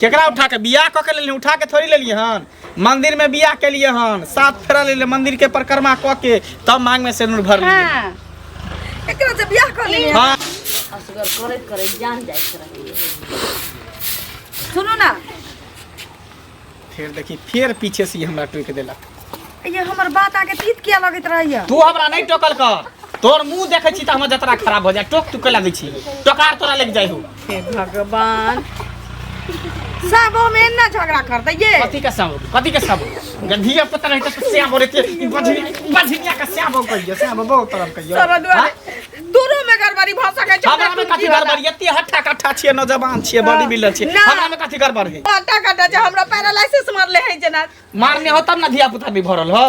केकरा उठा के बियाह कऽ के लेलियै? उठा के थोड़ी लेलियै हन। मंदिर में बियाह केलियै हन, सात फेरा लेलियै, मंदिर के परिक्रमा कऽ के तब मांग में सिन्दूर भरलियै। हाँ, एकरा से बियाह कऽ लेलियै। हाँ। असगर करैत करैत जान जाइत रहैए। सुनू ना। फेर देखी, फेर पीछे से ई हमरा टोकि देलक। ये हमर बात आके तीत किया लगैत रहैया? तू हमरा नहीं टोकल कर, तोर मुंह देखै छी तऽ हमर जतरा खराब हो जाए। टोक तू कैला दै छी? टोकार तोरा लग जाइ हो। हे भगवान, साबो में ना झगड़ा करते ये। कथी के साबो? कथी के साबो? धिया पुता रहै तऽ स्याबो रहते। ई बझनी बझनिया के स्याबो कहियो, स्याबो बहुत तरह कहियो। सारा दुआरे तोरो में गड़बड़ी भऽ सकै छै। हमरा में कथी गड़बड़ी? एते हट्ठा कट्ठा छियै, नौजवान छियै, बॉडी बिल्डर छियै। ना। हमरा में कथी गड़बड़ है? हट्टा कट्टा छै, हमरा पैरालिसिस मारले है जेना। मारने हो तब ना धिया पुता भी भरल हो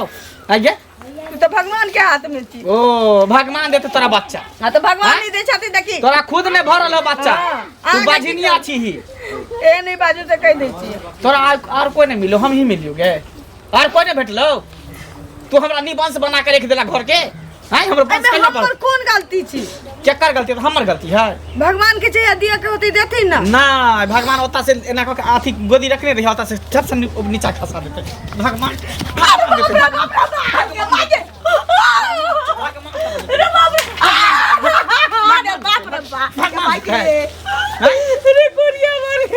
आइए। तू तऽ भगवान के हाथ में छी। ओ भगवान देते तोरा बच्चा। हाँ, तऽ भगवान हाँ? नहीं दै छथिन देखी। तोरा खुद ने भरल हो बच्चा। हाँ, तू अहाँके बझनिया छी ही। ए नहीं बाजू तऽ कहि दै छियै। तोरा आर कोई नहीं मिलो, हम ही मिलियो गे, आर कोई नहीं भेटलो। तू हमरा निबंश बना के रख देला घर के। हैं हमर वंश एहिमे केना पर हमर कोन गलती छी? केकर गलती? हमर गलती है। भगवान के चाहिए दिया के होती देथिन ना। ना भगवान ओता से एना कऽ के अथी गोदी रखने रही, ओता से झट से नीचा खसा देते भगवान। अरे बाप रे, अरे बाप रे बाप, भगवान रे रे कोरिया मारे।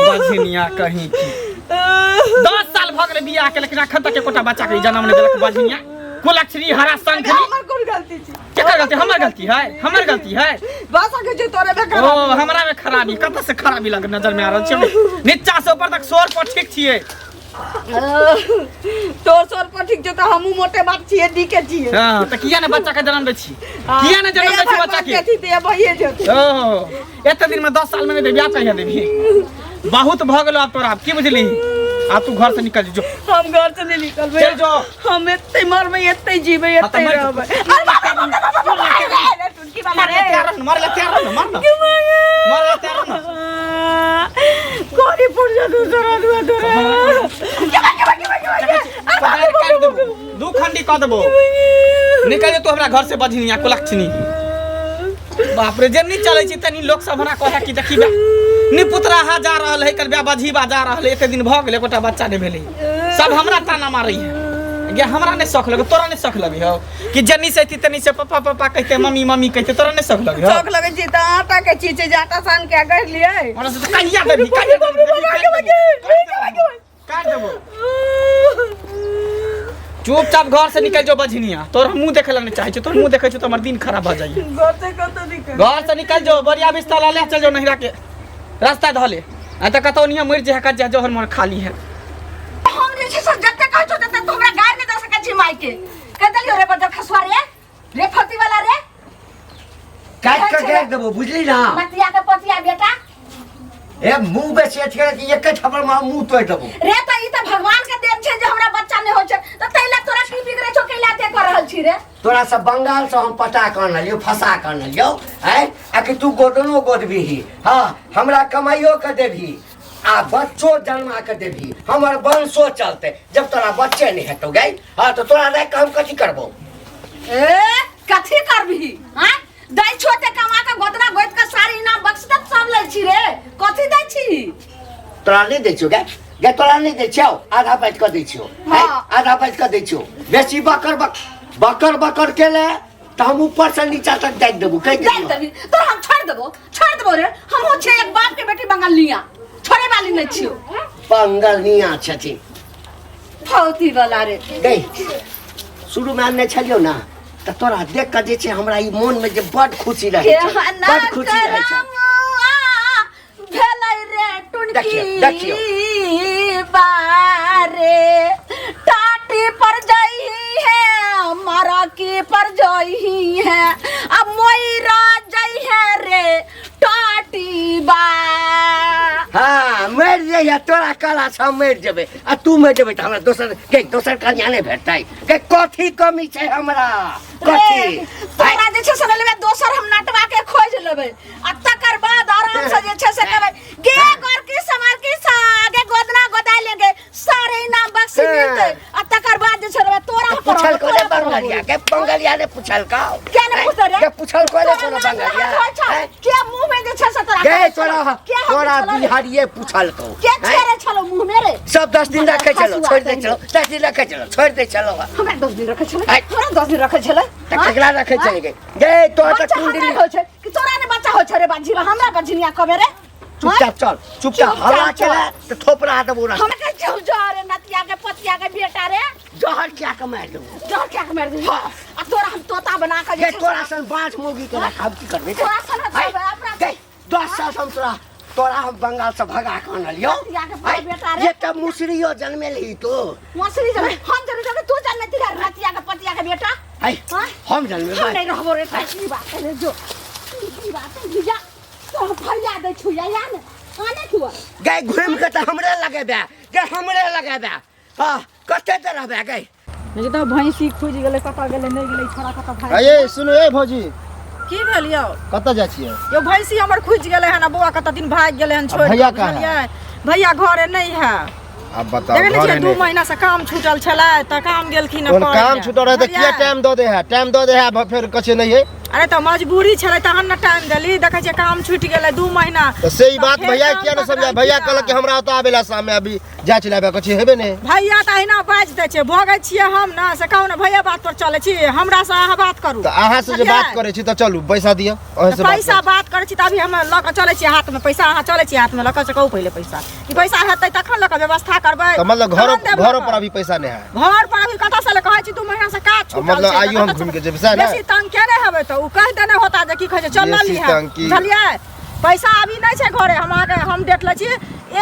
बझनिया कहीं की 10 साल भऽ गेलै बियाह के, लेकिन अखन तक एकोटा बच्चा के जन्म नहि देलक बझनिया कुलक्षणी हरा शंखनी। हमर कोन गलती छी? केकर गलती? हमर गलती है, हमर गलती है। बस आगे जे तोरे में ओ खराबी। हमरा में खराबी कतऽ से खराबी लग नजर में आ रहल छै? नीचा से ऊपर तक शोर पर ठीक छियै। तोर सोर पर ठीक छै तऽ हमहूँ मोटे बाप छियै, डी के छियै। हाँ, तऽ किया ने बच्चा के जन्म दै छी? किया ने जन्म दै छी बच्चा के? अथी तऽ भइए जेतै। ओ एते दिन में 10 साल में नहि देबी, आब कहिया देबी? बहुत भऽ गेलो आब तोरा, की बुझली? आब तू घर से निकल जो। हम घर से नहीं निकलबै। चल जो। हम एते मरबै, एते जीबै, हाँ, तऽ एते मरि जो। रहबै। अरे बाप रे बाप रे बाप रे बाप रे, रे टुनकी वाला मर ले रे। तैयार रह, मर ले तैयार रह, मर ना, मर ले तैयार रह। गोली पुर जा दूसरा दुआ तोरा। के बा, के बा, के बा, के बा, के बा। पदार काटि देबो, दू खंडी कऽ देबो। निकल जो तू हमरा घर से, बजनी कुलक्षणी। बाप रे, जे नहीं चलै छी तनी लोक सब हमरा कहै कि देखी बा निपुतरा हा जा रहल है, कर बा बझीबा जा रहल है, एते दिन भऽ गेलै एकोटा बच्चा नहि भेलै, सब हमरा ताना मारै है। गे हमरा नहि शौक लगे, तोरा नहि शौक लगे हो कि जनी से अथी तनी से पापा पापा कहते, मम्मी मम्मी कहते, तोरा नहि शौक लगे हो? शौक लगै छै तऽ आटा के चीज छै जे आटा सान के गढ़ि लियै। हमरा से तऽ कहिया देबी, कहिया देबी? काट देबो। चुपचाप घर से निकल जो बझनिया, तोर हम मुंह देखे ला नहीं चाहे छी। तोर मुंह देखे छी तो हमर दिन खराब भ जाइए। घर से कतौ निकल घर से निकल जो, बोरिया बिस्तर ला ले चल जो, नहिरा के रास्ता धऽ ले, आ तऽ कतौ निया मरि जे कट जा, जहर मोर खाली है। हम जे छै से जते कहै छौ तते तू हमरा गारि नहि दऽ सकै छी। माय के कहि देलियौ रे बजर खसुआ रे, रे फती वाला रे। काट के गाड़ि देबो, बुझली ना? मतिया के पतिया बेटा। ए मुंह बेसी अथी करे कि एके थप्पड़ मार मुंह तोड़ देबो। रे तऽ ई तऽ भगवान के देन छै जे हमरा बच्चा नहि होइ छै, तऽ ताहि लए तोरा की बिगड़ै छौ? कैला एते कऽ रहल छी रे? तोरा सब बंगाल से हम पटा के आनलियौ, फंसा के आनलियौ आँय, आ कि तू गोदनो गोदबिही? हाँ, हमरा कमाइयो के देबही आ बच्चो जन्मा के देबही, हमर वंशो चलते। जब तोरा बच्चे नहीं हेतौ गई, हाँ, तो तोरा राखि के हम कथी करबो? ए कथी करबिही? हाँ, दै छो ते कमा के गोदना गोद के सारी इनाम बख्श तक सब लै छी रे, कथी दै छी? तोरा नहीं दै छियौ गे? गे तोरा नहीं दै छियौ, आधा बाजि कऽ दै छियौ। हाँ। आधा बाजि कऽ दै छियौ। बेसी बकर बक बकर बकर केले तऽ हम ऊपर से नीचा तक दाबि देबू, कहि दाबि देलियौ। देबही तो हम छोड़ देबो, छोड़ देबो रे। हमहूँ छियै एक बाप के बेटी बंगलनिया, छोड़े वाली नहीं छियो। बंगलनिया छथिन। फौती वाला रे। गई, शुरू में आनने छलियौ ने तऽ तोरा देख कऽ जे छै हमरा ई मोन में जे बड खुशी रहै छै, बड खुशी रहै छै। भेलै रे टुनकी। देखियौ, देखियौ। बारे टाटी पर जही है, मरकी पर जही है, अब मोइरा जही है रे टाटी बा। हाँ, मरि जइहे, तोरा कला से हम मरि जेबै आ तू मरि जेबै तऽ हमरा दोसर के दोसर कन्या नहि भेटतै के? कथी कमी छै हमरा, कथी? रे, तोरा जे छै से लेबै दोसर, हम नटवा के खोज लेबै आ तकर बाद आराम से जे छै से कहबै गे गोरकी समारकी सा आगे गोदना गोदा लेंगे, सारे इनाम बख्शी मिलतै आ तकर बाद जे छै लेबै तोरा पर पूछल को तोरा ने पर बंगलिया के? बंगलिया ने पूछल का? क्या ने पूछल रे? के पूछल को ने तोरा कोनो नाक बंगलिया हाथ होइ छौ? हैं? के मुंह में जे छै से तोरा गे तोरा के तोरा छलो रे? बिहारिये पुछलकौ के आँय? छेड़े छलो मुँह में रे सब 10 दिन रखे छलो छोड़ दे छलो 10 दिन रखे छलो छोड़ दे छलो हमरा 10 दिन रखे छलो आँय? हमरा 10 दिन रखे छलो तऽ केकरा रखे चल गए गे तोरा तऽ बच्चा कुंडली हमरा होइ छै कि तोरा ने बच्चा होइ छै रे बाजी हमरा बजनिया कबे रे चुपचाप चल चुपचाप चुपचाप हल्ला चल। चला तऽ थोपरा देबो रा हमरा कहै छौ जा रे नतिया के पतिया के बेटा रे जहर खिया के मारि देबो जहर खा के मारि देबही हाँ। आ तोरा हम तोता बना के जे गे छै तोरा सन बाँझ मौगी के राखब की करबै तोरा सन आँय, हटाबै, अपना- गे 10 साल से हम तोरा तोरा हम बंगाल से भगा के आनलियौ नतिया के पूरा बेटा रे। ये तऽ मुसरियो जनमेलही तो मसरी जमे हम जमे जमे तू जन्मे तिरा नतिया के पतिया के बेटा आँय, हाँ? हम जनमेबै हम नहीं रहबो रे की बात है रे जो की बात है भैया तो फरिया दै छु या या ने आने तू गे घुमि के तऽ हमरे लगेबे गे हमरे लगेबे हाँ कते देर रहबे गे नहीं तऽ भैंसी खुजि गेलै कतऽ गेलै नहि गेलै छोड़ा कतऽ भागि अये सुनू ए भौजी की भेल यौ कतऽ जाइ छियै यौ भैंसी हमर खुजि गेलै हन आ बौआ कतऽ दिन भागि गेलै हन छोड़ि भैया कऽ, कहाँ है? बुझलियै भैया घरे नहि है आब बताओ देखै नहि घरे छियै 2 नहि महीना से काम छूटल छलै तऽ काम गेलखिन तहन करय काम लए। छूटल रहै तऽ किया बुझलियै? टाइम दऽ दे है टाइम दऽ दे है फेर कछे नहि है अरे तऽ मजबूरी छलै तहन ने टाइम देली देखै छियै काम छूटि गेलै 2 महीना तऽ से ई तऽ बात फेर भैया काम किया नहि समझा पकड़ल भैया किया? कहलक कि हमरा ओतऽ आबे ला शाम में अभी जाइ छलै आबे कछे हेबे नहि भैया तऽ अहिना बाजि दै छै भोगै छियै हम ने से कहू ने भैया बात पर चलै छी हमरा से अहाँ बात करू तऽ अहाँ से जे बुझलियै? बात करै छी तऽ चलू पैसा दिअ अहाँ तऽ से बात पैसा बात करै छी तऽ अभी हम लऽ कऽ चलै छियै हाथमे पैसा अहाँ चलै छियै हाथमे लऽ कऽ से कहू पहिले पैसा कि पैसा हेतै तखन लऽ कऽ व्यवस्था करबै तऽ मतलब घरो तहन देब लऽ घरो कऽ। पर अभी पैसा नहि है घर पर अभी कतऽ से ले कहै छी 2 महीना से काज छूटल मतलब छै, आइयो हम कतऽ से- घुमि के जेबै, सएह ने? बेसी तंग केने हेबै तऽ उ कहि देने होता जे की कहै छै चल लऽ बेसी लिहे तंग की? बुझलियै पैसा अभी नहि छै घरे हम अहाँके हम डेट लै छी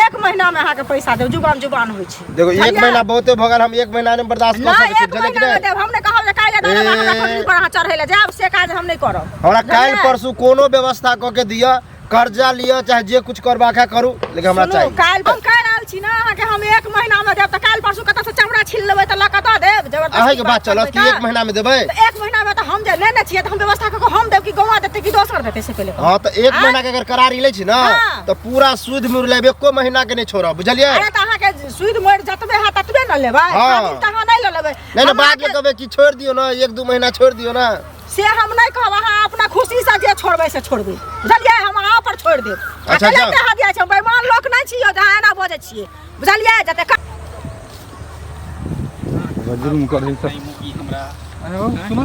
1 महीना मे अहाँके पैसा देब जुबान जुबान होइ छै देखो 1 बुझलियै? महीना बहुते भऽ गेल हम 1 महीना नहि बर्दाश्त कऽ नहि सकै छी 1 बुझलियै कि महीना मे नहि देब हम नहि कहब जे काल्हि दऽ देब हमरा ए। खजूर पर अहाँ चढ़ै लए जायब से काज हम नहि करब हमरा काल्हि बुझलियै? परसू कोनो व्यवस्था कऽ के दिअ कर्जा लिअ चाहे जे कुछ करबाक है करू लेकिन हमरा सुनू चाही काल्हि हम काल्हि आयल छी ने अहाँके हम 1 महीना मे देब तऽ काल्हि परसू कतऽ से चमड़ा छील लेबै तऽ लऽ कऽ दऽ देब जबरदस्ती अहाँके बात चलत करबै कि 1 महीना मे देबै तऽ 1 महीना मे तऽ हम जे लेने छियै तऽ हम व्यवस्था कऽ कऽ हम देब कि गौआ देतै कि दोसर देतै से पहिले कहू। हाँ तऽ 1 आँय? महीना के अगर करारी लै छी ना हाँ। तऽ पूरा सूद मुर लेब एको महीना के नहीं छोड़ब बुझलियै अरे तऽ अहाँके सूद मोड़ जतबे है ततबे ने लेबै हाँ। खाली तऽ अहाँ नहि लऽ लेबै नहीं नहीं हम बाद में अहाँके- कहबै कि छोड़ दियौ ना 1-2 महीना छोड़ दियौ ना से हम नहीं कहब अहाँ अपना खुशी से जे छोड़बै से छोड़बै बुझलियै हम अहाँ पर छोड़ि देब अच्छा, अकेले जाउ। कहा दिया छै बेईमान लोक नहि छियै जे अहाँ एना बजै छियै बुझलियै जते जुलुम करै छै नहीं मुकी हमरा अरे हो सुनो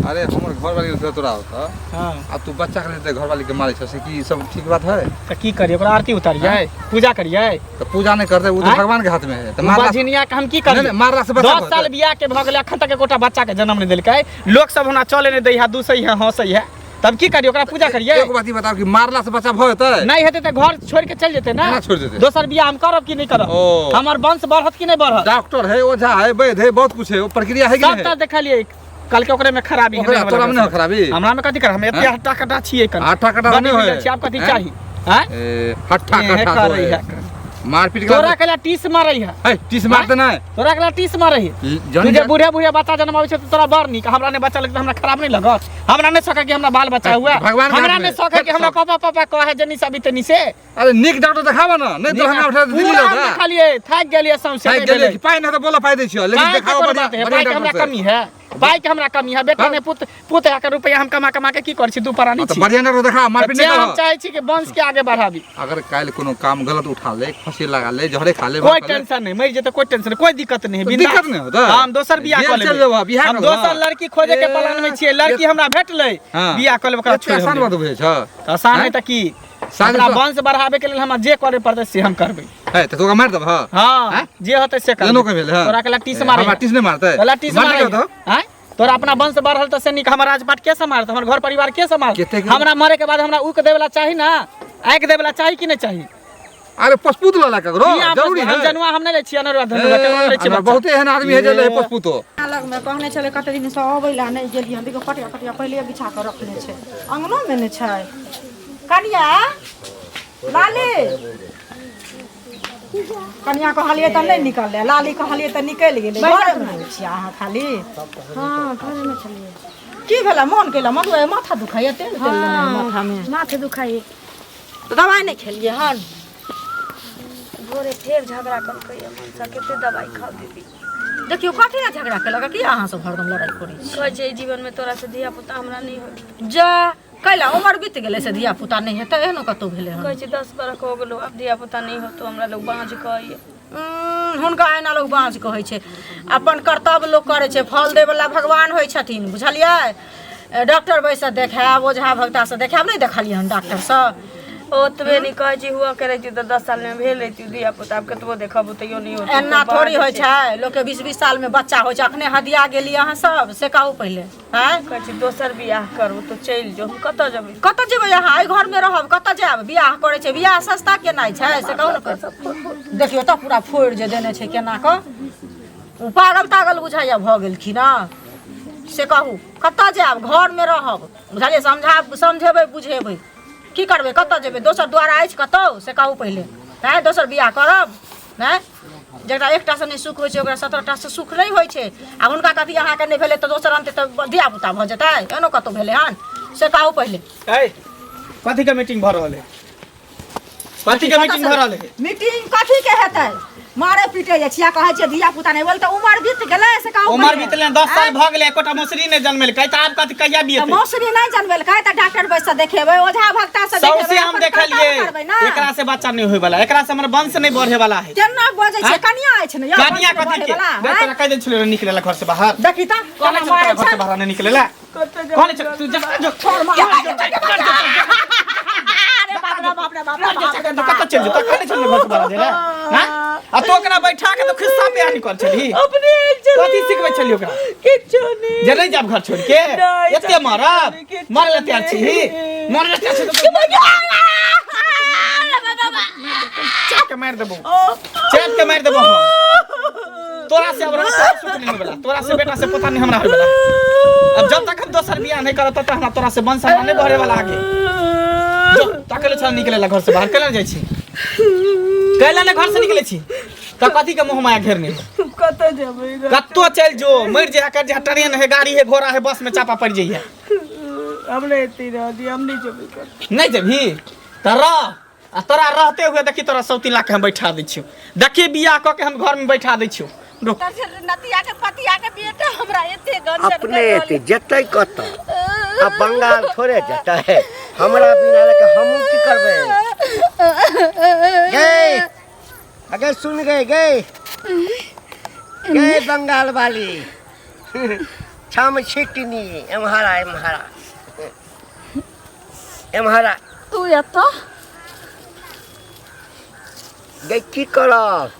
अरे हमर घर वाली के तोरा होता हाँ आ तू बच्चा के लेते घर वाली के मारे छ से की ई सब ठीक बात है तऽ की करियै ओकरा आरती उतारियै पूजा करियै तो पूजा नहीं करते वो तो आँय? भगवान के हाथ में है तो मारला बझिनिया के हम की नहीं, करियै नहीं, मारला से बच्चा 10 साल बियाह के भऽ गेलै अखन तक एकोटा बच्चा के जन्म नहि देलकै लोक सब हमरा चले नहि दै है दूसै है हंसै है तब की करियै ओकरा पूजा करियै एक बात ई बताओ कि मारला से बच्चा भऽ जेतै नहि हेतै तऽ घर छोड़ि के चलि जेतै ने केना छोड़ि जेतै? दोसर बियाह हम करब कि नहि करब ओ। हमर वंश बढ़त कि नहि बढ़त डॉक्टर है ओझा है वैद्य है बहुत कुछ है वो प्रक्रिया है कि सब तऽ नहीं देखलियै कल के ओकरे में खराबी है ओकरा नहि तोरा में हमरा नहि खराबी हमरा में कथी कर हम एते हैं? हट्टा कट्टा छियै कन हट्टा कट्टा बड़ी नहि होय। मिलल छी, आब कथी हैं? चाही हैं ए, हट्ठा एहे कट्ठा करै तो है। है। मारपीट तोरा के टीस मारै है है टीस मारते नहीं तोरा के टीस मारै है तू जनी जे बूढ़े बूढ़े बच्चा जन्माबै छै तऽ तोरा बड़ नीक हमरा नहि बच्चा लगतै हमरा खराब नहि लगत हमरा नहि शौक है कि हमरा बाल बच्चा हुआ भगवान के हमरा हाथ में। नहि शौक है कि हमरा पापा पापा कहे जनी सभी तनी से अरे नीक डॉक्टर देखाबऽ ना नहीं तो हमरा उठा दिल्ली पूरा लऽ हम जा देखलियै थाकि गेलियै सौंसे पाइ नहि गेलियै भेलै। कि पाइ नहि तऽ बोला पाइ दै छियौ लेकिन पाइ के देखाबऽ कोनो बढ़िया बात है बढ़िया पाइ के हमरा डॉक्टर से कमी है पाइ के हमरा कमी है बेटा हाँ। ने पुत पुत है के रुपया हम कमा कमा के की करै छी दू प्राणी हाँ, तऽ छी बढ़िया डॉक्टर देखा मारपीट तऽ नहि हम करऽ चाहै छी कि वंश के आगे बढ़ाबी अगर काल्हि कोनो काम गलत उठा ले फंसी लगा ले जहरे खा ले कोई भात खा ले, टेंशन नहीं मर जेतै कोई टेंशन नहीं कोई दिक्कत नहीं है तो बिंदास। दिक्कत नहीं होतै। हम दोसर बियाह जेल कऽ चलि लेबै जेबह, बियाह हम कऽ लेबह। दोसर लड़की खोजे के ए, प्लान में छियै लड़की हमरा भेटलै हाँ। बियाह कऽ लेबै ओकरा एते छोड़ि आसान हम बात देबै। बुझै छ तऽ आसान है हैं? तऽ की साँझ अपना तऽ- वंश बढ़ाबे के लेल हमरा जे करे पड़तै से हम करबै है तऽ तोरा मारि देबह हाँ हैं? जे होतै से करबै एनो के भेल है तोरा के टीस मारे हमरा टीस नहि मारतै तोरा टीस मारतै मारे कतौ? हैं तोरा अपना वंश बढ़ल तऽ से नीक हमर राजपाट के सम्हारत हमर घर परिवार के सम्हारत कतेक- हमरा मरे के बाद हमरा ऊक देवला चाही ना आँखि देवला चाही कि नहि चाही अरे पशपुत लऽ ला ककरो की जरूरी है जनुआ हम नहि लै छियै अनरुआ धनुआ केकरो नहि लै छियै ए, बच्चा। बहुते एहन आदमी है जे लै है पशपुतो लगमे कहने छलै कते दिनसँ अबै लए नहि गेलियै हन देखियौ पटिया पटिया पहिले बिछा कऽ रखने छै अङ्गनोमे नहि छै कनिया लाली कनिया कहलियै तऽ नहि निकललै लाली कहलियै तऽ निकलि गेलै घरेमे नहि छियै अहाँ खाली हँ घरेमे छलियै की भेलै मोन केला मन माथा दुखाइया तेल तेल लेने है माथामे माथे दुखाइए तऽ दबाइ नहि खेलियै हन भोरे फेर झगड़ा केलकै मनसा कते दबाइ खाउ दीदी देखियौ कथी लए झगड़ा केलक की अहाँ सब हरदम लड़ाइ करै छी? कहै छै जीवन में तोरा से धिया पुता हमरा नहीं होई। जा कैला उमर बीत गेलै से धिया पुता नहि हेतै, एहनो कतौ भेलै हन? कहै छै 10 बरख हो गेलो, आब धिया पुता नहीं होतो, हमरा लोग बाँझ कहैया। हुनका एना लोग बाँझ कहै छै। अपन कर्तव्य लोक करै छै, फल दैवला भगवान होइ छथिन, बुझलियै? डॉक्टर वैद्यसँ देखायब, ओझा भगतासँ देखायब, नहि देखलियै हन डॉक्टरसँ? ओतबे नहीं कहै छी, हुआ के रहिती तऽ 10 साल में भेल रहिती धिया पुता, आब कतबो देखब तैयो नहीं होतौ। एना थोड़ी होइ छै, लोकके 20-20 सालमे बच्चा होइ छै। अखने हदिया गेली अहाँ सब, से कहू पहिले। आँय, कहै छी दोसर बियाह करू तऽ चलि जो। हम कतऽ जेबै? कतऽ जेबै अहाँ? एहि घरमे रहब, कतऽ जायब? बियाह करै छै, बियाह सस्ता केनाइ छै से कहू ने। देखियौ तऽ पूरा फोड़ि जे देने छै केना कऽ, ओ पागल तागल बुझाइया भऽ गेलखिन हँ, से कहू कतऽ जायब? घरमे रहब, बुझलियै? समझेबै बुझेबै, की करबै? कतऽ जेबै? दोसर द्वारा अछि कतौ से कहू पहिले। आँय, दोसर बियाह करब? आँय, जकरा एकटासँ नहि सुख होइ छै ओकरा 17टासँ सुख नहि होइ छै। आ हुनका कथी अहाँके नहि भेलै तऽ दोसर अनतै तऽ धिया पुता भऽ जेतै? एहनो कतौ भेलै हन से कहू पहिले। ऐ, कथी के मीटिंग भऽ रहल है? कथी के मीटिंग भऽ रहल है? मीटिंग कथी के हेतै? मारे पीटे जे छिया, कहै छियै धिया पुता नहि बोल तऽ उमर बीत गेलै से कहू उमर पहिले। बीतलै, 10 साल भऽ गेलै, एकोटा मौसरी नहि जन्मेलकै, तऽ आब कथी कहिया तऽ बियेतै? मौसरी नहि जनबेलकै तऽ डॉक्टर वैद्य से देखेबै, ओझा भक्ता से सौंसे देखेबै, हम अपन देखलियै कर्तव्य करबै ने। एकरा से बच्चा नहि होय वाला, एकरा से हमर वंश नहि बढ़े वाला है। केना बजै छै? आँय? कनिया अछि ने यौ, कनिया वंश कथी के बढ़े वाला, देख, आँय? तोरा कहि दै छलियै निकले ला घर से बाहर। देखी तऽ कहने केना छलियै मारै तोरा घर छै। से बाहर नहि निकले ला, कहने छलियै। तू जा जो, छोड़, मार। अरे बाप रे बाप रे बाप रे बाप रे बाप। कतऽ चलि जेतौ? कहने छलियै घर से बाहर जाय ला। हाँ? आ तू ओकरा बैठा के तो खिस्सा पे निकल छली, अपने कथी सिखबै छली ओकरा? किछो नहीं। जे नहि जायब घर छोड़ के? नहि, एते मारब, किछो मरले तैयार छी, मरले तैयार छी तऽ चाप के मारि देबो, चाप के मारि देबो हम। तोरा से अब रस्ता सुख नहीं होइवला, तोरा से बेटा से पता नहीं हमरा होइवला। अब जब तक हम दोसर बियाह नहीं करब तब तक हमरा तोरा से वंश हमरा नहीं बढ़े वाला आगे। जो ताकले छल निकले ला घर से बाहर, कैला जाइ छी? कैला ने घर से निकले छी? तऽ कथी के मोह माया घेरने? कतऽ जेबै? कत्तो चलि जो, मरि जे कर जे ट्रेन है, गाड़ी है, घोड़ा है, बस में चापा पड़ जाइए। हम नहीं एते रह दिए, हम नहीं जेबै कतौ। नहीं जेबही तऽ रह, आ तोरा रहते हुए देखी तोरा 3.25 लाख हम बैठा दै छियौ, देखी बियाह कऽ के हम घर में बैठा दै छियौ। रुक। नतिया के पतिया के बेटा हमरा एते गंजन अपने एते जेतै कतऽ? आ बंगाल थोड़े जेतै हमरा बिना लके? हमहूँ की करबै? गई अगर सुन गए गए गए बंगाल वाली छम छिटनी, एम्हारा एम्हारा एम्हारा। तू एतऽ गई की करब?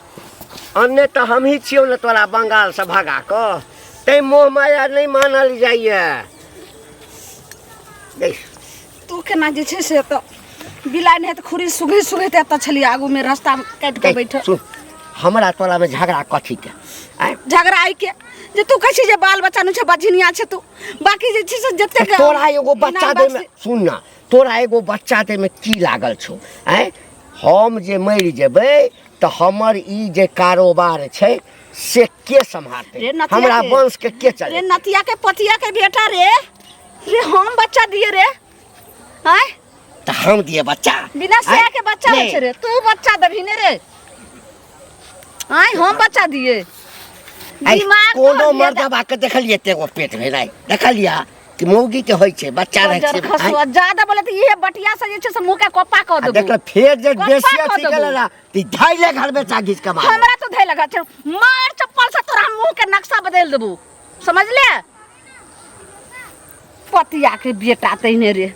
अन्ने तऽ हमही छियौ ने तोरा बंगालसँ भगा कऽ, तैं मोह माया नहि मानल जाइए गई। तू केना जे छै से एतऽ बिलाइ नहि तऽ खुरी सुघै सुघैत एतऽ छलियै, आगूमे रास्ता काटि कऽ गई, बैठल। सुन, हमरा तोरामे झगड़ा कथीके? आँय? झगड़ा आइ के जे तू कहै छी जे बाल बच्चा नहि छै, बझिनिया छै तू, बाकी जे छै से जतेक तोरा एगो बच्चा इनाम दैमे बख्शी- सुन ना, तोरा एगो बच्चा दैमे की लागल छौ? आँय, हम जे मरि जेबै तऽ हमर ई जे कारोबार छै से के सम्हारतै? रे नतिया हमरा के- वंश के के रे चले? नतिया के पतिया के बेटा रे, रे हम बच्चा दिए रे? आँय, तऽ हम दिए बच्चा? बिना आँय? सया के बच्चा होइ नहि। छै रे? तू बच्चा देबही ने रे? आँय, हम बच्चा दिए? आइ दिमाग कोनो तोहर मर्दबा के देखलियै एते गो पेट भेनाइ? देखलियै कि मौगी के होइ छै बच्चा रहै छै? आँय? खसुआ ज्यादा बोले तऽ इहे बटिया से जे छै से मुंह के कोपा कऽ आ देबो। देखल फेर जे गप्पा बेसी कऽ अथी देबो। केले ना तऽ धैले घर बेचा घीच के मारब। हमरा तो धै लगा छै, मार चप्पल से तोरा मुंह के नक्शा बदल देबो, समझले? पतिया के बेटा तहिने रे,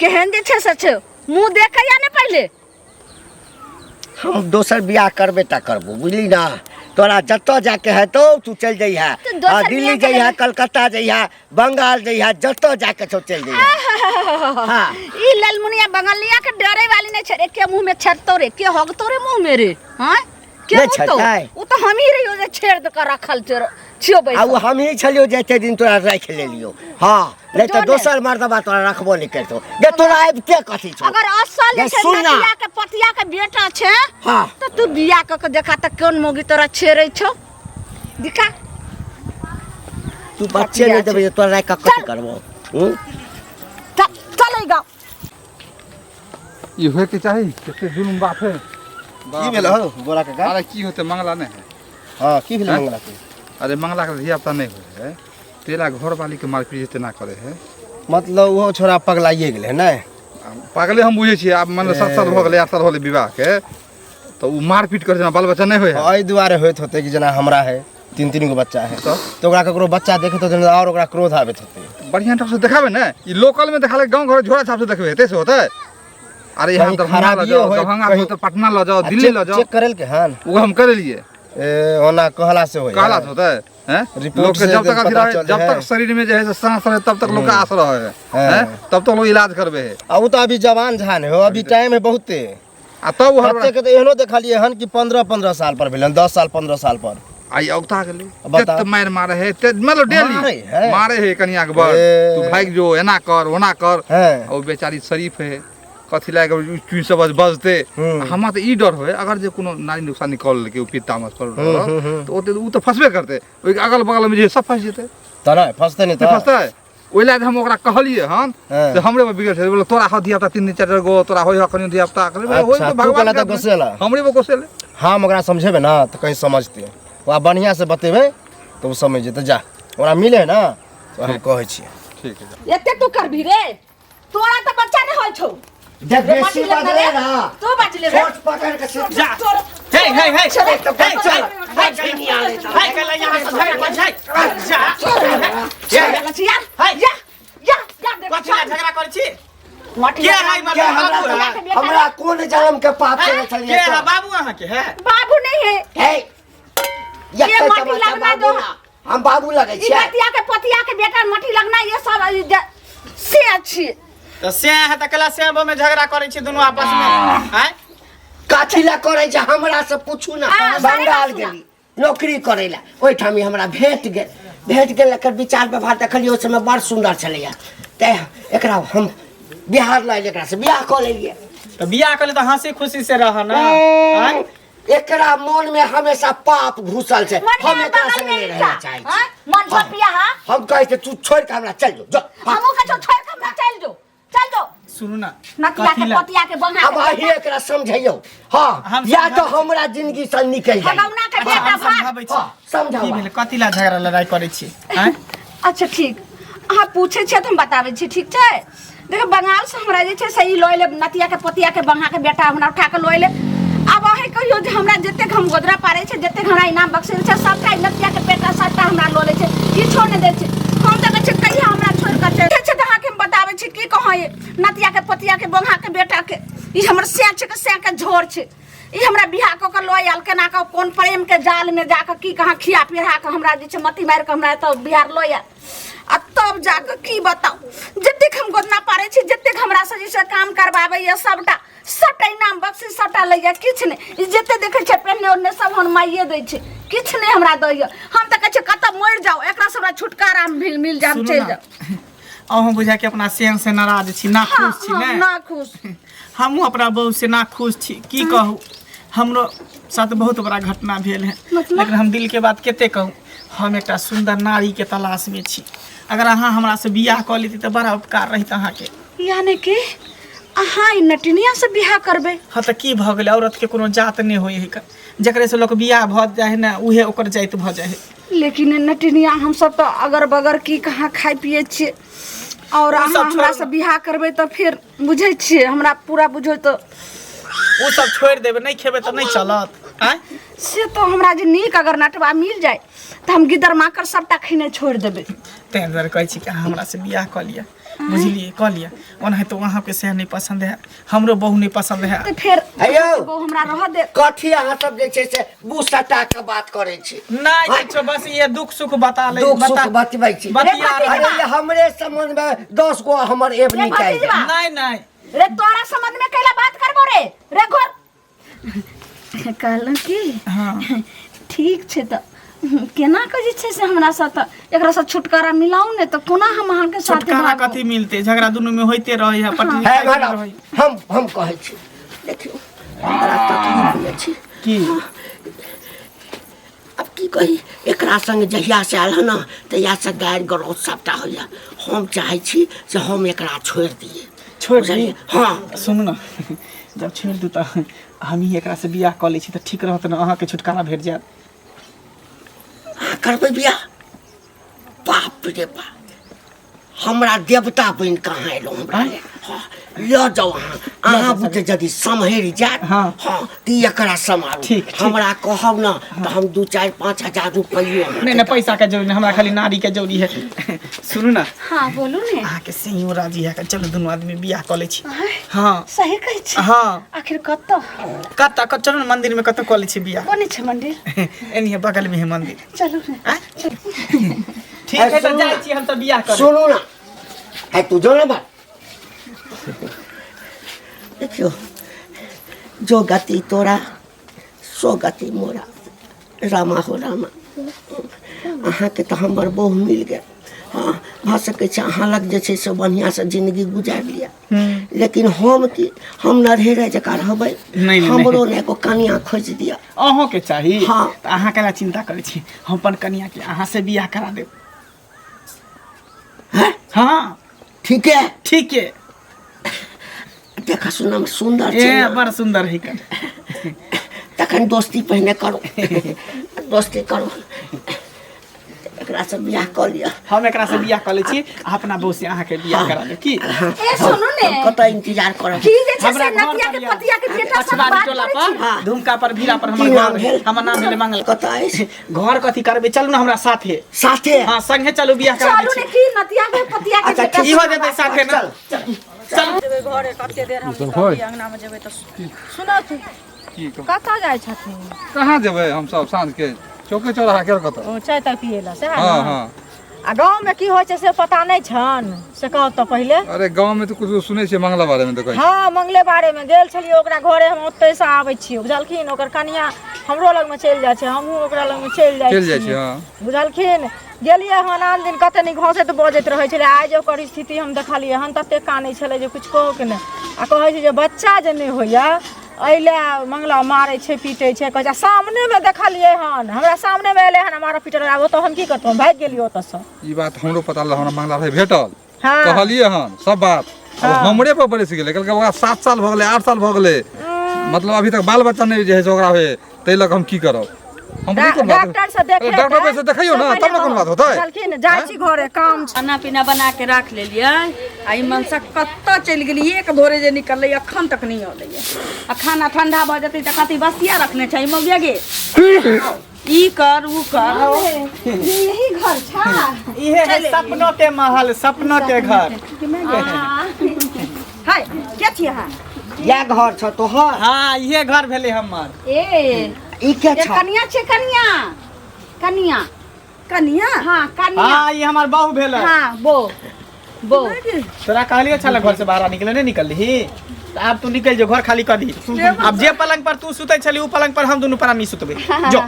केहन जे छै से छै, मुंह देखै या ने पहिले। हम दोसर बियाह करबे टा करबो, बुझली ना? तोरा जतऽ जाके हेतौ तू चलि जइहे। तऽ दोसर हाँ, दिल्ली बियाह करबै? जइहे, कलकत्ता जइहे, बंगाल जइहे, जतऽ जाके छौ चलि जइहे। हाँ। ई ललमुनिया बंगलिया के डरे वाली नहीं छै रे। के मुंह में छेड़तो रे, के हगतो रे मुंह में रे? हाँ, के नहि मुतौ? छेड़तै। उ तऽ हमही रहियो जे छेड़ के रखल छियो आ बैसल। ओ हमही छलियौ जे एते दिन तोरा राखि लेलियौ। हाँ, नहि तऽ जो ने। दोसर मर्दबा तोरा रखबो नहि करितौ। गे तोरा आबिते कथी छौ? अगर असल जे गे छै सुन ना। नतिया के पतिया के बेटा छै हाँ। तऽ तू बियाह कऽ के देखा तऽ कोन मौगी तोरा छेड़ै छौ, दिखा। तू बच्चे नहि देबै जे तोरा राखि कऽ कथी करबौ? हूँ? चल चल गाँव। ई होयके चाही, कते जुलुम बाप है। की भेल हौ गोरा काका? अरे की होते, मंगला नहीं है। हाँ, की भेल? हैं? मंगला के अरे मंगला के धिया पुता नहि होइ है तेला घरवाली के मारपीट जे तेना करे है। मतलब ओहो छोड़ा पगलाइए गेलै ने? पागले हम बुझै छियै। आब मानि 7 साल भऽ गेलै, 8 साल भऽ गेलै विवाहके, तऽ ओ मारपीट करै छै, बाल बच्चा नहि होइ है। एहि दुआरे होइत होतै कि जेना हमरा है 3-3 गो बच्चा है, तऽ ओकरा ककरो बच्चा देखैत होतै आओर ओकरा क्रोध आबैत होतै। बढ़िआँ ढंग से देखाबै ने, ई लोकल में देखा गाँव घर झोरा छाप से देखबै हेतै से होतै। अरे यहाँ कहीं दरभंगा लऽ खराबियो जाओ, होय, दरभंगा कहीं- से पटना लऽ जाओ, दिल्ली लऽ जाओ। चेक करेल के हन? ओ हम करेलिए। ए ओना कहला से होय, कहला से होतै हैं? रिपोर्ट लोग के से जब तक पता अथी रहे, चल जब है। तक शरीर में जे है से सांस रहे तब तक लोग के आस रहे है, हाँ। हैं? तब तक लोग इलाज करबे है। आ उ तऽ अभी जवान झान है, अभी टाइम है बहुते। आ तब ओ हड़बड़ा कते के तऽ एहनो देखलियै हन कि 15-15 साल पर भेलै हन, 10 साल 15 साल पर। आई औगता गेलै, बता। तेत मारि मारे है, तेत मतलब डेली मारे है। मारे है कनिया के बड़, ए। तू भागि जो, एना कर ओना कर। हैं। आ ओ बेचारी शरीफ है, कथी लए कऽ चुइ सब बजतै। हमरा तऽ ई डर होय अगर जे कोनो नारी नुकसान निकल लेलकै ओ पित्ता मत पर, तऽ ओते ओ तऽ फंसबे करतै, ओहिके अगल बगल मे जे सब फंसि जेतै। तऽ नहि फंसतै? नहि तऽ फंसतै। ओहि लए हम ओकरा कहलियै हन से हमरे पर बिगड़ छै, बोले तोरा हो धिया पुता 3 4 गो, तोरा होय हो कनियो धिया पुता। होय अच्छा, तू कहला तऽ गोसेला। हमरे पर गोसेले। हम ओकरा समझेबै ने तऽ कहीं समझतै, ओकरा बढ़िआँ से बतेबै तऽ ओ समझि जेतै। जा ओकरा मिले ने तऽ हम कहै छियै। ठीक है। एते तू करबी रे, तोरा तऽ बच्चा नहि होइ छौ। देख रे बेसी माटी लगना बजले रे। ना, तू बजले रे। चोट पकड़ के से जा। हे हे हे हे हे हे हे कल यहाँ से झगड़ा कर छै जा। या या या या देख। कथी ला झगड़ा करै छी? माटी के लगना। है के मतलब हमरा बाबू है? हमरा कोन जन्म के पाप केने के छलियै? है बाबू अहाँ के है? बाबू नहीं है। हे ये ये माटी लगना बाबू दो। ना, हम बाबू लगै ई छियै। नतिया के पतिया के बेटा मटी लगना ये सब ई से अच्छी तऽ से है तऽ कला से में झगड़ा करै छी दुनू आपस में आय? कथी ला करै छै हमरा से पूछू ना। हाँ, सारे बंगाल बात सुना। गेली नौकरी करै ला, ओहिठाम ही हमरा भेट गेल, भेट गेल। एकर विचार व्यवहार देखलियै ओहि समय बड़ सुन्दर छलैया, तैं एकरा हम बिहार लऽ एलियै, एकरा से बियाह कऽ लेलियै। तऽ बियाह कऽ ले तऽ हंसी खुशी से रह ना आय? एकरा मन में हमेशा पाप घुसल छै, मन हम में एकरा बगल संगे में नहि ईटा। रहै चाहै छी। हाँ? मन हाँ। पपिया हाँ? हम कहै छी तू छोड़ि के हमरा चलि जो, जो। हमहूँ कहै छौ छोड़ि के हमरा चलि जो, चलि जो। सुनू ना, नतिया कथी के ला? पतिया के बंगा अब के अही एकरा समझैयौ। हाँ, हम या तऽ समझाबै। हमरा जिंदगी से निकलि जाइ। भगौना के अच्छा, बेटा हम भाग। समझाबै छी। हाँ, समझाउ। की भेलै, कथी ला झगड़ा लड़ाई करै छी आँय? अच्छा ठीक, अहाँ पूछै छियै तऽ हम बताबै छी, ठीक छै? देखो बंगालसँ हमरा जे छै से ई लऽ एलै नतिया के पतिया के बंगा के बेटा, हमरा उठा कऽ लऽ एलै। आब अहीं कहियौ जे हमरा जतेक हम गोदरा पारै छै, जतेक हमरा इनाम बख्शै छै, सबटा ई नतिया के बेटा सबटा हमरा लऽ लै छै, किछो नहि दै छै। हम तऽ कहै छियै कहिया हमरा छोड़ि कऽ चलि छै। तऽ अहाँके हम बताबै छी की कहै नतिया के पतिया के बंगा के बेटा के, ई हमर सैं छै के सैं के झोर छै। ई हमरा बियाह कऽ कऽ लऽ आयल केना कऽ, कोन प्रेम के जाल में जाकऽ की कहाँ खिया पिया कऽ हमरा जे छै मती मारि कऽ हमरा एतऽ बिहार लऽ आयल। आ तब जाकऽ की बताउ, जतेक हम गोदना पारै छी, जतेक हमरा से जे छै काम करबाबैया, सबटा सबटा इनाम बख्शिश सबटा लैया, किछु नहि। ई जते देखै छै पहिने ओढ़ने सब हम माइए दै छै, किछु नहि हमरा दैया। हम तऽ कहै छियै कतऽ मरि जाउ, एकरा से हमरा छुटकारा मिल मिल जाय, हम सुनू चलि ना, जाउ। अहूँ बुझा के अपना सेन से नाराज छी, ना हाँ, खुश छी? हाँ, ने ना खुश। हमहूँ अपना बहू से ना खुश छी। की कहू, हमरो साथ बहुत बड़ा घटना भेल है। मतलब? लेकिन हम दिल के बात कते कहू। हम एकटा सुंदर नारी के तलाश में छी, अगर अहाँ हमरा से बियाह कऽ लेती तऽ बड़ा उपकार रहित अहाँके। यानी कि अहाँ ई नटिनिया से बियाह करबै? हाँ तऽ की भऽ गेलै, औरत के कोनो जात नहि होइ है, जकरे से लोक बियाह भऽ जाइ है ने उहे ओकर जाति भऽ जाइ है। लेकिन नटिनिया हमसब तऽ अगर बगर की कहाँ खाइ पियै छियै, और ओ सब अहाँ हमरा छोड़ू। से बियाह करबै तऽ फिर बुझै छियै हमरा पूरा बुझै तऽ ओ सब छोड़ि देबै, नहि खेबै तऽ नहि चलत आँय? से तऽ हमरा जे नीक अगर नटवा मिल जाय तऽ हम गिदर माकर सबटा खेने छोड़ि देबै। ताहि दुआरे कहै छी कि अहाँ हमरा से बियाह कऽ लिअ, बुझलियै? कऽ लिअ। ओनाहितो अहाँके सएह नहि पसन्द है, हमरो बहू नहि पसन्द है। तऽ फेर हे यौ। बहू हमरा रहऽ दे। कथी अहाँ सब जे छै से मुँह सटा के बात करै छी? नहि किछो, बस ये दुख सुख बता ले। दुख सुख बतबै छी। बतिया रे रहल। अरे ये हमरे संबंध में 10 गो हमर एब रे निकालि भतीजवा। देत। नहीं नहीं। रे तोरा संबंध में कैला बात करबो रे? रे घोर कहलहुँ की, हाँ। ठीक छै तऽ केना के जे छै से हमरा साथ एकरा से छुटकारा मिलाउ ने, तऽ कोना हम अहाँके साथे छुटकारा भागब? कथी मिलते, झगड़ा दुनू में होइते रहे है, पटरी हे खाइते मैडम, रहे। हम कहै छी, देखियौ बड़ा तकलीफ होइ छै। की? आब की कही, एकरा संग जहिया से आयल हन तहिया से गारि गलौज सबटा होइया। हम चाहै छी से हम एकरा छोड़ि दियै। छोड़ि दी? बुझलियै? हाँ। सुनू ने, जब छोड़ि दू तऽ हम ही एकरा से बियाह कऽ लै छी तऽ ठीक रहत ने, अहाँके छुटकारा भेट जायत। अहाँ करबै बियाह? बाप रे बाप, हमरा देवता बनि कऽ अहाँ एलहुँ हमरा लए। हँ, लऽ जाउ अहाँ, अहाँ बुते यदि सम्हरि जायत। हाँ। हँ, तऽ ई एकरा सम्हारू। ठीक, ठीक। हमरा कहब ने तऽ हम 2-4-5 हजार रुपैयो अहाँके नहीं नहीं, पैसा के जरूरी नहीं, हमरा खाली नारी के जरूरी है। सुनू ना। हाँ, बोलू ने। अहाँके सही राजी है, चलू दुनू आदमी बियाह कऽ लै छी। हाँ। सही कहै छी? हाँ। आखिर कतऽ? कतऽ कतऽ? चलू ने मंदिर में कतऽ कऽ लै छी बियाह। कोन छै मंदिर? एनिहे बगल में है मंदिर। चलू ने। आँय? ठीक है, तऽ जाइ छी हम तऽ बियाह करै। सुनू ना, है तू जो ना बात देखियो, जो गति तोरा सो गति मोरा। रामा हो रामा, अहाँके तऽ हमर बहु मिल गेल। हाँ, भऽ सकै छै अहाँ लग जे छै से बढ़िआँसँ जिंदगी गुजारि लिअ, लेकिन हम की, हम नढ़ेरे जकाँ रहबै? नहीं, नहीं। हमरो ने एगो कनिया खोजि दिअ। अहूँके चाही? हाँ। तऽ अहाँ केना चिंता करै छी, हम अपन कनिया के अहाँ से बियाह करा देब। हैं? हाँ। ठीक है। ठीक है। देखा सुना में सुंदर छै ए ने? बड़ सुंदर है कर। तखन दोस्ती पहिने करू, दोस्ती करू, एकरा से बियाह कऽ लिअ। हम एकरा से बियाह कऽ लै छी आ अपना बहू से अहाँके बियाह करा देब की? ए सुनू ने। हम कतऽ इंतजार करब? की जे छै से हमरा घर नतिया पर के यऽ। पतिया के बेटा सब पछवाड़ी बात टोला करै पर छी। हाँ। धुमका पर भीड़ा पर की हमर नाम घर भेल? हमर नाम भेलै मंगल। कतऽ अछि? घर कथी करबै, चलू ने हमरा साथे। साथे? हाँ, संगे चलू, बियाह करा चलू दै ने छी। की नतिया के पतिया के अच्छा, बेटा ठीक। इहो सब जेतै बात साथे ने। चल। चल। जेबै घरे, कते देर हम सब निकलबै होय। अंगना में जेबै तऽ सुनऽ तू। की कहू? कतऽ जाइ छथिन? कहाँ जेबै हम सब साँझ के चौके चौराहा के कतऽ? ओ चाय ताय पियै लए सएह हाँ ने? हाँ। आ गाँव में की होइ छै से पता नहि छनि, से कहू तऽ पहिले। अरे गाँव में तऽ कुछ सुनै छियै मंगला बारे में तऽ कहै छै। हाँ, मंगले बारे में गेल छलियै ओकरा घरे, हम ओतहिसँ आबै छियै बुझलखिन। ओकर कनिया हमरो लगमे चलि जाइ छै, हमहूँ ओकरा लगमे चलि जाइ चलि जाइ छियै छियै, हाँ। बुझलखिन। गेलियै हन आन दिन कते नीक हँसैत बजैत रहै छलै, आइ जे ओकर स्थिति हम देखलियै हन तते कानै छलै जे किछु कहू के नहि। आ कहै छै जे बच्चा जे नहि होइए एहि लए मंगला मारै छै पीटै छै, कहै छै। आ सामनेमे देखलियै हन, हमरा सामनेमे एलै हन मारऽ पीटऽ आब ओतऽ हम की करतहुँ, हम भागि गेलियै ओतऽसँ। ई बात हमरो पता लगल, हमरा मंगला भाई भेटल। हाँ। कहलियै हन सब बात, अब हमरे पर बरसि गेलै, कहलकै ओकरा 7 साल भऽ गेलै, 8 साल भऽ गेलै, मतलब अभी तक बाल बच्चा नहि जे है से ओकरा होय, ताहि लऽ कऽ हम की करब? हम नहि कोनो बात। डॉक्टर से देखे डॉक्टर पर से देखैयौ ने तब ने कोनो बात होतै। बुझलखिन, जाइ छी घरे, काम छै। खाना पीना बना के राख लेलियै आ ई मनसा कतऽ चलि गेली? एक भोरे जे निकललै अखन तक नहि अलै। आ खाना ठंडा भऽ जेतै तऽ कथी बसिया रखने छै मौगिया गे? ई कर ऊ कर। यही घर छा? इहे है सपनों के महल, सपनों के घर। हाय, के छी अहाँ? इएह घर छौ तोहर? हाँ, इहे घर भेलै हमर। ए ई के ए छौ? कनिया छै, कनिया, कनिया। कनिया? हाँ, कनिया। हाँ, ई हमर बहू भेलै। हाँ, बो बो। तोरा कहलियो छलै घर से बाहर निकले, नहीं निकलही तऽ आब तू निकलि जो, घर खाली कऽ दही। आब जे पलंग पर तू सुतै छली उ पलंग पर हम दुनू प्राणी सुतबै, जो।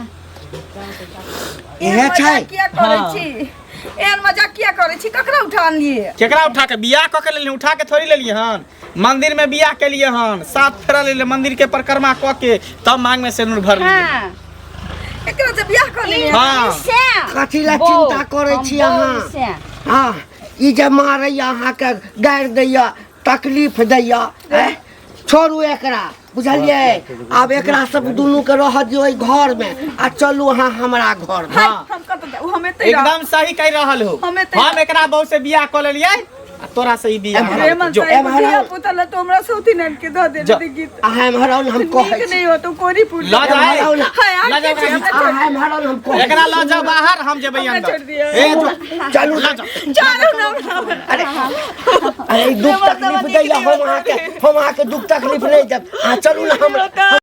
इहे छै? किया करै हाँ। छी एहन मजाक? किया करै छी? ककरा उठा अनलियै? केकरा उठा के? बियाह कऽ के लेलियै, उठा के थोड़ी लेलियै हन। मंदिर में बियाह केलियै हन, 7 फेरा लेलियै, मंदिर के परिक्रमा कऽ के तब मांग में सिन्दूर भरलियै। हाँ। एकरा से बियाह कऽ लेलियै? हाँ। कथी लए चिंता करै छी अहाँ? हाँ, ई जे मारैया अहाँके, गारि दैया, तकलीफ दैया, ऐं? छोड़ू एकरा, बुझलियै? आब एकरा सब दुनू के रहऽ दियौ एहि घर में आ चलू अहाँ हमरा घर में। हाँ। हम कतऽ जाउ? हम एतै रहब। एकदम सही कहि रहल हो। हम एतै हम एकरा बहू से बियाह कऽ लेलियै आ तोरा से ई बियाह एम्हर करा रे मन जो। एम्हर धिया आउ। पुता ला तो हमरा सौती नान के धऽ देने जो। गीत अहाँ एम्हर आउ ने, हम कहै नीक छी। नहीं हो तो कोरी फूट। लऽ जा। एम्हर आउ ने। हाय, आ लऽ जा के छी, ओकरा। हमरा छोड़। अहाँ एम्हर आउ ने, हम कहै एकरा लऽ जाओ बाहर, हम जेबै हमरा अंदर। छोड़ दिअ। ए जो। चलू। लऽ जाओ। चलू ना हमरा। अरे अरे, ई दुख तकलीफ दैया, हम अहाँके दुख तकलीफ नहि देब। अहाँ चलू ने हमरा।